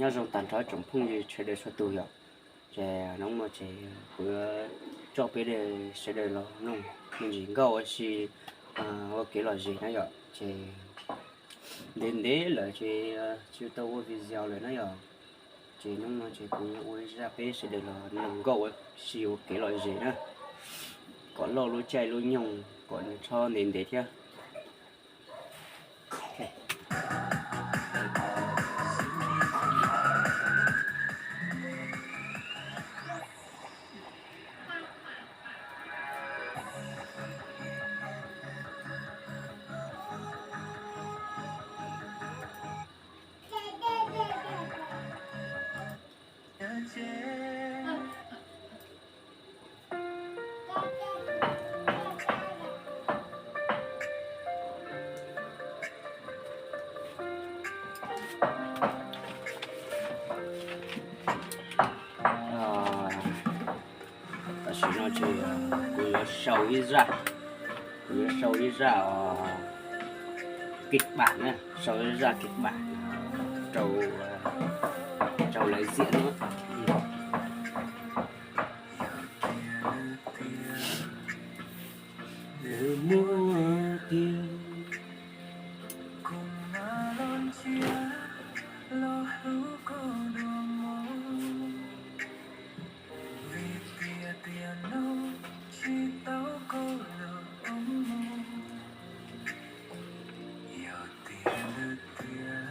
Nyob zoo tag nrho tsoom phooj ywg sawv daws txhua tus yom. Ces hnub no ces kuv yuav coj peb sawv daws los mloog me ntsis nkauj ua si ua kev lom zem na yom. Ces ntev ntev lawm ces tsis tau ua video lawm na yom. Ces hnub no ces kuv yuav ua zaj peb sawv daws los mloog nkauj ua si ua kev lom zem na, kom lauj lub caij lub nyoog kom nws txhob ntev ntev thiab. Tam sim no ces kuv yuav sau ib zaj, kuv yuav sau ib zaj kịch bản na, sau ib zaj kịch bản rau, rau lawv diễn na. Muaj tiag, kuv mam los ntsia los hlub koj dua mus, vim tias tiam no tsis tau koj los ua mus. Yog tias lwm tiam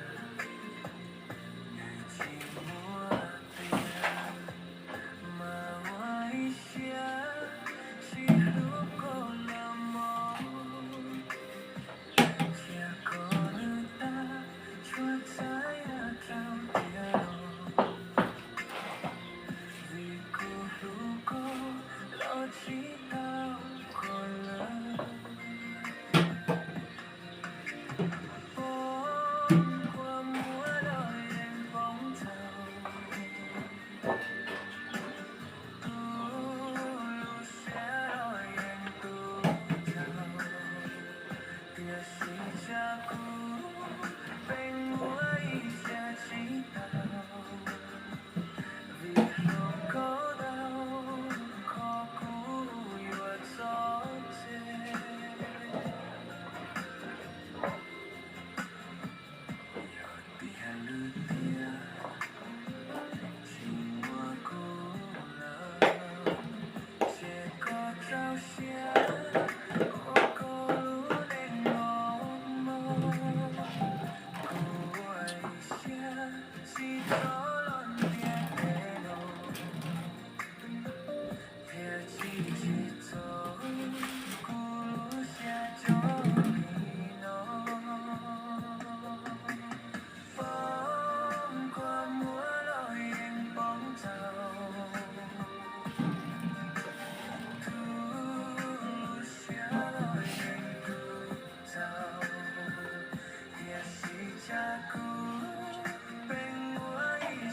nws tsis muaj tias, mas ua ib siab tsis hlub koj los mus. Cia kom nws tag tshuav txhais rau tiam no, vim kuv hlub koj los tsis tau koj lawm. Poob kua muag los yeej poob txhaum, tus lub siab los yeej tu txhaum, tiam sis tsam kuv pheej muab ib siab tsis tau, vim hlub koj tau kho kuv yuav txog ntse. Yog tias lwm tiam tsis muaj kuv lawm, ces koj rau siab ua koj lub neej mos mos. Kuv ua ib siab tsis txhob los ntiaj teb no, thiaj tsis tsim txom kuv lub siab cov li no. Poob kua muag los yeej poob txhaum, tus lub siab los yeej tu txhaum, tiam sis tsam kuv pheej muab ib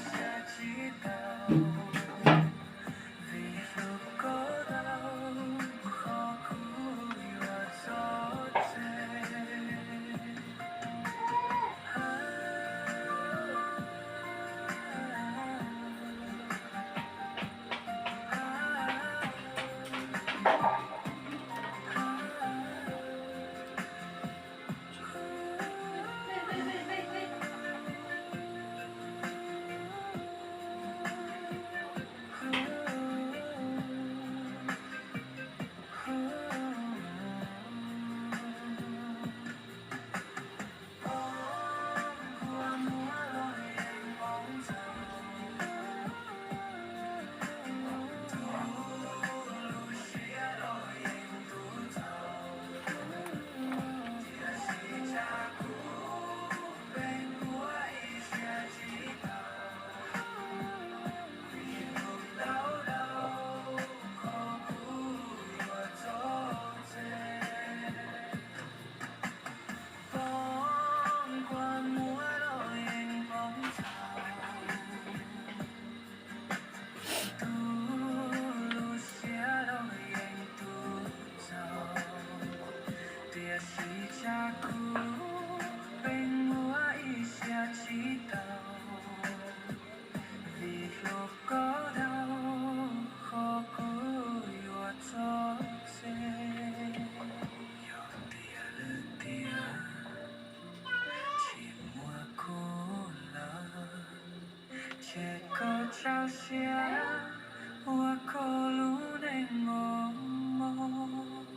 Koj tso siab ua koj lub neej mos mos,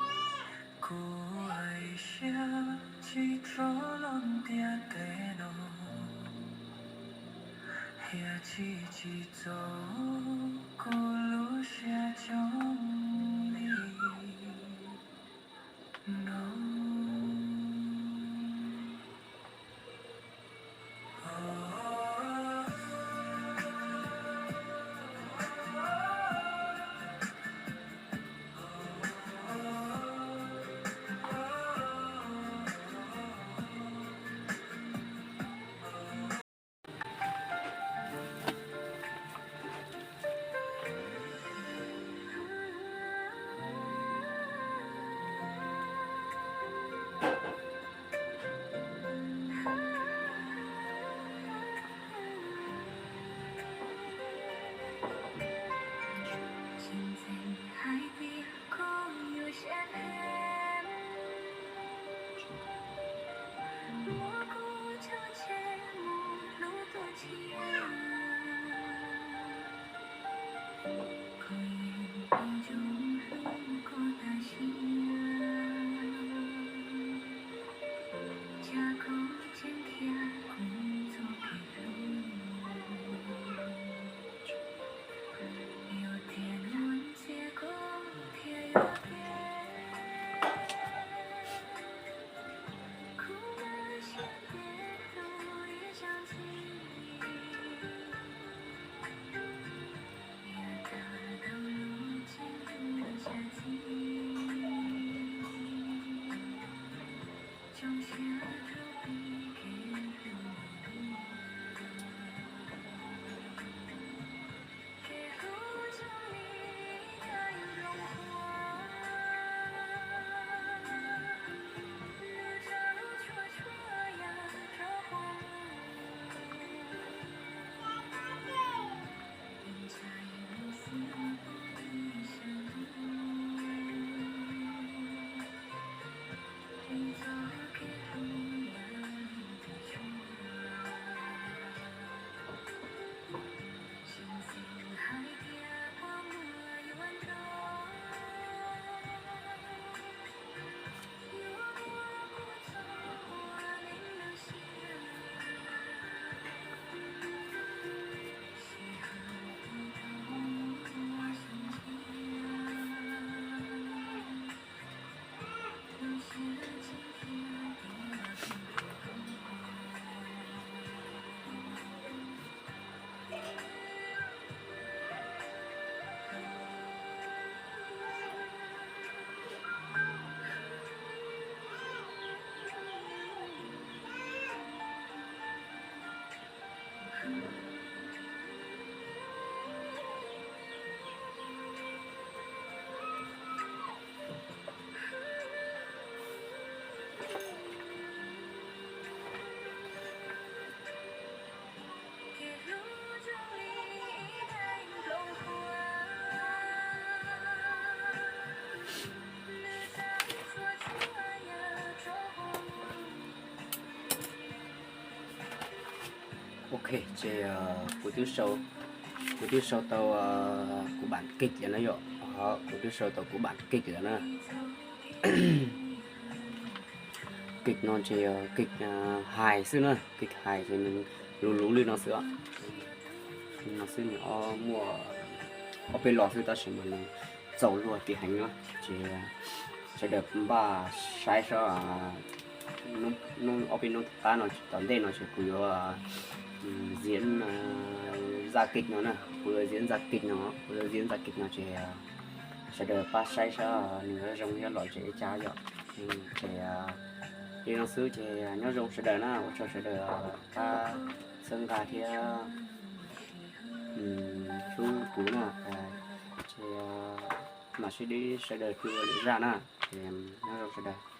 kuv ua ib siab tsis tso los ntiaj teb no, hiam tsis tsis txaus kuv lub siab coob li no. Tseem hais tias koj yuav siab phem, muab kuv tso tseg mus hlub tus tshiab. Koj yeej paub zoo hlub koj tas siab, tsam koj tseem khiav kuv txoj kev hlub. Yog tias muaj ntxiv koj thiaj yuav tias, kuv mam siab phem rau ib zaug ntxiv. Yog tau lub tseem hlub tsam txij, zoo siab rau peb kev hlub. Kev hlub zoo li yam nplooj huab, nws txawj tshua tshua yam rov huab. Ok, ces kuv twb sau, kuv twb sau tau kuv bản kịch lawm na yom. Kuv twb sau tau kuv bản kịch lawm na. Kịch no ces kịch hài xwb na, kịch hài ces nws luv luv li no xwb. No xwb nws muaj ob peb lo xwb tab sis mas nws txaus luag tiv heev na. Ces sawv daws npaj saib seb hnub, ob peb hnub tom qab no tom ntej no ces kuv yuav diễn, uh, da kịch no na, kuv yuav diễn da kịch no, kuv yuav diễn da kịch no ces sawv daws pab saib seb nws yuav zoo thiab lom zem li cas yom. Ces li no xwb ces nyob zoo sawv daws na, ua tsaug sawv daws pab txhawb nqa thiab hlub kuv na. Ces mam sib ntsib sawv daws dua lwm zaj na, ces nyob zoo sawv daws.